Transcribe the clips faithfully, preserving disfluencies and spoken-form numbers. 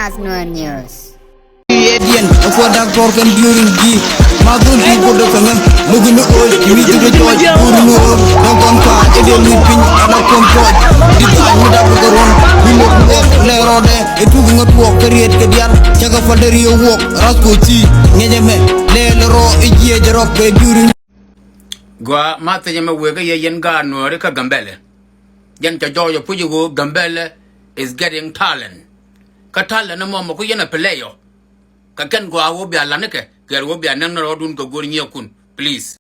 As Nuer News. Gɔaa, ma thiecä mɛ wëë kä yɛ yɛn gaat Nuääri kä Gambɛlɛ. Jɛn cɛ jɔɔc ɛ puc ɛ ɣöö Gambɛlɛ is getting talent. Kä talent ɛmɔ mɔ ku yɛn ɛ play ɔ. Kä kɛn gɔaa ɣöö bia la̱t nikɛ kɛɛl ɣöö bia nɛn ni rɔɔdun kɛ go̱r nyiɛɛkun, please.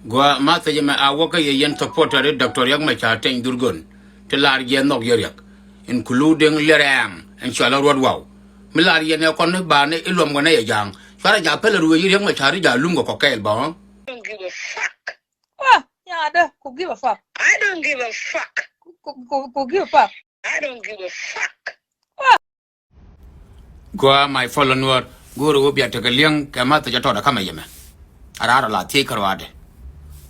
Gɔaa, ma thiecä mɛ a wä kä yɛ yɛn supporter i̱ Doctor Riek Machar Teny Dhurgon ti lar jiɛn nhɔk yɛ riɛk, including Lirɛɛŋ ɛn cualä Ruɔt Waw. Mi lar yɛn ɛ kɔn ni ba ni i̱ luɔm kɛ nɛ yɛ ja̱a̱ŋ cuarɛ ja̱ pɛlɛ ruëë yi Riek Machar i̱ ja̱ lum kɛ kɔk kɛɛl bä. Don't give a fuck. Ah, yeah, I don't give a fuck. I don't give a fuck. Ku, ku, ku, ku give a fuck. I don't give a fuck. Gɔaa, my fellow Nuer, go̱o̱rä ɣöö bia tekɛ li̱eŋ kɛ ma thiecä tɔɔdɛ kamɛ yɛmɛ. A raar a la thiec kärɔaadɛ.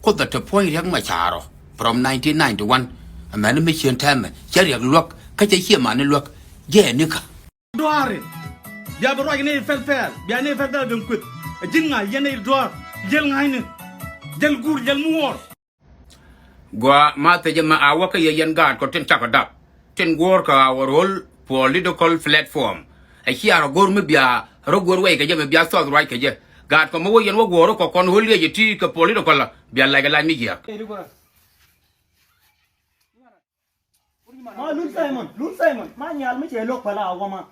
Kuoth a te puɔ̱ny Riek Machar ɔ from nineteen ninety-one. Amäni mi cien tɛmɛ cä Riek luäk kä cä cie mani luäk. Jɛ nikä. Duaari. Bia bi ruac ni pɛl pɛl. Bia ni pɛl pɛl ben kueth. A ji̱n ŋa yɛn i̱ duaar. Jäl ŋa̱cni. Jäl guur, jäl muɔɔr. Gɔaa, ma thiecä mɛ a wä kä yɛ yɛn gaat kɔ tin cakɔ dap tin guɔ̱ɔ̱r kɛ our whole political platform. A cia rɔ go̱r mi bia rɔ go̱r wɛy kɛ jɛ mi bia thuɔth ruac kɛ jɛ. Gaat kɔ mi wä yɛn wä guɔ̱ɔ̱r kɔ kɔn whole yɛ jɛ ti kɛ political la bia lac kɛ lac mi jiääk. Ma Lul Simon, Lul Simon, ma nyal mi cɛ lok pala a wama.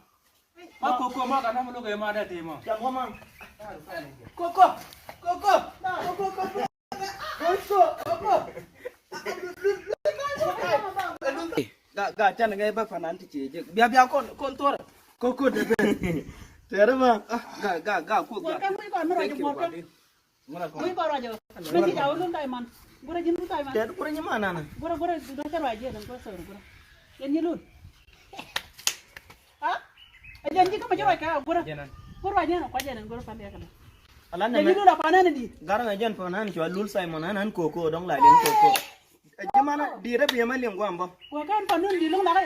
Ma koko ma kana mi lok ɛ ma da te ma. Cɛ wama. Koko, koko, koko, koko. Ga, ga, can ŋäc bä panan ti ci jek. Bia, bia, kɔn, kɔn tuɔrɛ. Koko de bɛ. Tɛrɛ ma. Ga, ga, ga, ku ga. Thank you, buddy. Ŋun kɔn ruac ɔ. Mɛ ti ca wä lun Simon. Gurɛ ji̱n Lul Simon. Tɛt gurɛ nyi ma nana. Gurɛ, gurɛ, gurɛ ca ruac jiɛ dɛn gurɛ sɔr gurɛ. Yɛn nyi Lul. Ha? Ɛ jɛn ji̱ kä mɛ ci ruac kä gurɛ. Gurɛ ruac ni ɛn ɔ kuac ɛn ɛn gurɛ pal yɛ kɛ dɛ. Ala nɛ mɛ. Yɛn nyi Lul a panan ɛn di. Gar ŋa jɛn panan cua Lul Simon ɛn ɛn koko dɔŋ la liŋ koko. Ɛ ji̱ man di rɛ bi ɛmɛ liŋ guam bä. Wä kan panun di loŋ la kɛ.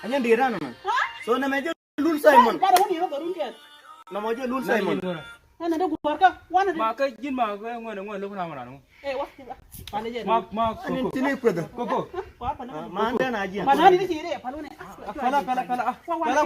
Ɛ nyɛn di ran man. Ha? So nɛ mɛ jɛ Lul Simon. Nɔmɔ jɛ Lul Simon. Nɛ nɛ dee guɔ̱r kä wanɛ dee. Ma kä ji̱n ma kä ŋuɛn ŋuɛn lo̱k na ma ran ŋu. Ɛ wa. Pal jɛ. Ma ma koko. Tini kueth. Koko. Ma an tɛn a jiɛn. Ma nani ni ci dee pal wunɛ. Pala pala pala. Pala.